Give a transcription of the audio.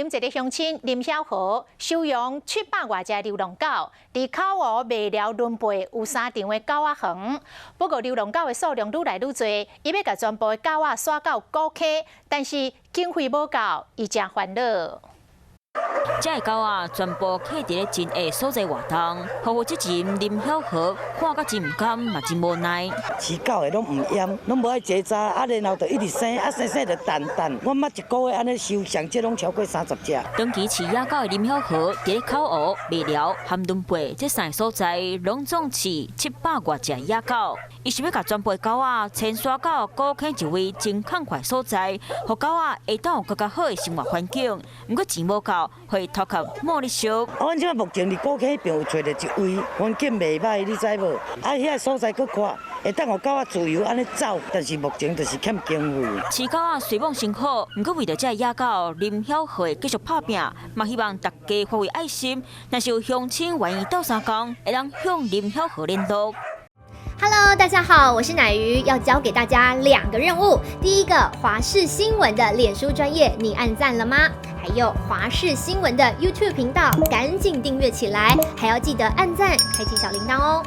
林一个鄉親林曉豪收養700外隻流浪狗，佇口湖麥寮崙背有三場的狗仔園。不過流浪狗的數量愈來愈濟，伊欲共全部的狗仔徙到古坑，但是經費無夠，伊誠煩惱。這个狗仔全部囥佇咧真下所在活動，予負責人林曉豪看甲真毋甘，嘛真無奈。飼狗的攏毋厭，攏無愛結紮，啊，然後就一直生，啊生生就等等。我捌一個月按呢收，上少攏超過30隻。長期飼野狗的林曉豪，佇咧口湖、麥寮和崙背這三个所在，攏總飼700外隻野狗。伊想欲共全部的狗仔遷徙到古坑一位真空曠所在，予狗仔會當有閣較好的生活環境。毋過錢無夠，會頭殼冒咧燒。阮這目前佇古坑彼邊有揣著一位，環境袂䆀，你知無？啊，遐所在閣闊，會當予狗仔自由按呢走，但是目前就是欠經費。飼狗仔雖罔辛苦，毋過為著這个野狗，林曉豪會繼續拍拚，嘛希望大家發揮愛心，若是有鄉親願意鬥相共，會當向林曉豪聯絡。 Hello，大家好，我是乃瑜，要交給大家兩個任務。第一個，華視新聞的臉書專頁，你按讚了嗎？還有華視新聞的 YouTube 頻道，趕緊訂閱起來，還要記得按讚，開啟小鈴鐺哦。